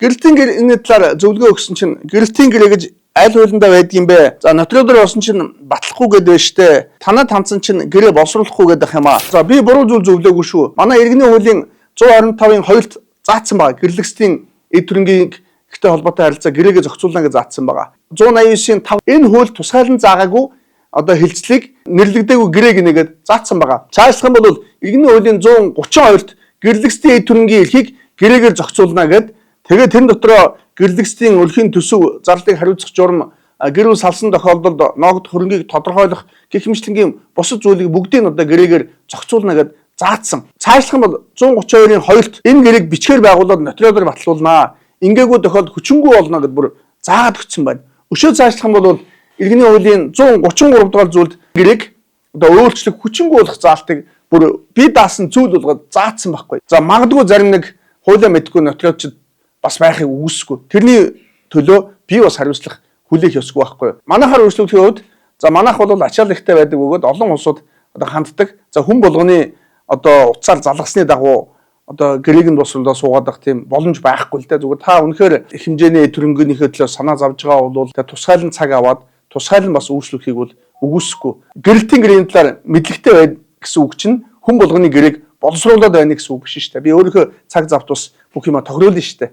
Гэрэлтийн гэрээний талаар зөвлөгөө өгсөн чинь гэрэлтийн гэрээ гэж аль хуулиндаа байдгийм бэ? За, нотариудаар явсан чинь батлахгүй гэдэг байж штэ. Танад хандсан чинь гэрээ боловсруулахгүй гэдэг юм аа. За, би буруу зүйл зөвлөөгүй шүү. Манай иргэний хуулийн 125-ын 2-т заасан байгаа. Гэрлэгсдийн эд хөрөнгийн эрхтэй холбоотой харилцаа гэрээгээ зохицуулна гэж заасан байгаа. 189-ийн 5 энэ хууль тусгайлан заагаагүй одоо хэлцлийг нэрлэгдээгүй гэрээ гинэгээд заасан байгаа. Цаашлах юм бол иргэний хуулийн 132-т гэрлэгсдийн эд хөрөнгийн эрхийг гэрээгээр зохицуулна гэд, тэгээд тэрэн дотроо гэрлэгсдийн өлхийн төсөв зарлалыг хариуцах журам, гэр бүл салсан тохиолдолд ноогдох хөрөнгийг тодорхойлох гэх мэтчилэнгийн бусад зүйлийг бүгдийг нь одоо гэрээгээр зохицуулна гэд заасан. Цаашлах юм бол 132-ын 2-т энэ гэрээг бичгээр байгуулад нотариалаар батлуулнаа. Ингээгүй тохиолдолд хүчингүй болно гэд бүр заагаад өгсөн байна. Өшөө цаашлах юм бол иргэний хуулийн 133 дугаар зүйлд гэрээг одоо өөрчлөх, хүчингүй болох заалтыг бүр бие даасан зүйл болгоод заасан байхгүй. За, магадгүй зарим нэг хуулиа мэдэхгүй нотариалчид бас байхыг үгүйсэхгүй. Тэрний төлөө би бас хариуцлах хүлээх ёсгүй байхгүй. Манайхаар өөрчлөлтийн хувьд, за, манайх бол ачаал ихтэй байдаг бөгөөд олон улсууд одоо ханддаг. За, хүн болгоны одоо утсаар залгасны дагуу одоо гэрээг нь босролдоо суугаад байх тийм боломж байхгүй л дээ. Зүгээр та үнэхээр их хэмжээний төрөнгөнийхөө төлөө санаа зовж байгаа бол та тусгайлан цаг аваад тусгайлан бас үйлчлэхийг бол үгүйсэхгүй. Гэрэлтийн гэрээний талаар мэдлэгтэй байд гэсэн үг чинь хүн болгоны гэрээг боловсруулад байна гэсэн үг биш шүү дээ. Би өөрийнхөө цаг завт бас бүх юма тохируулна шүү дээ.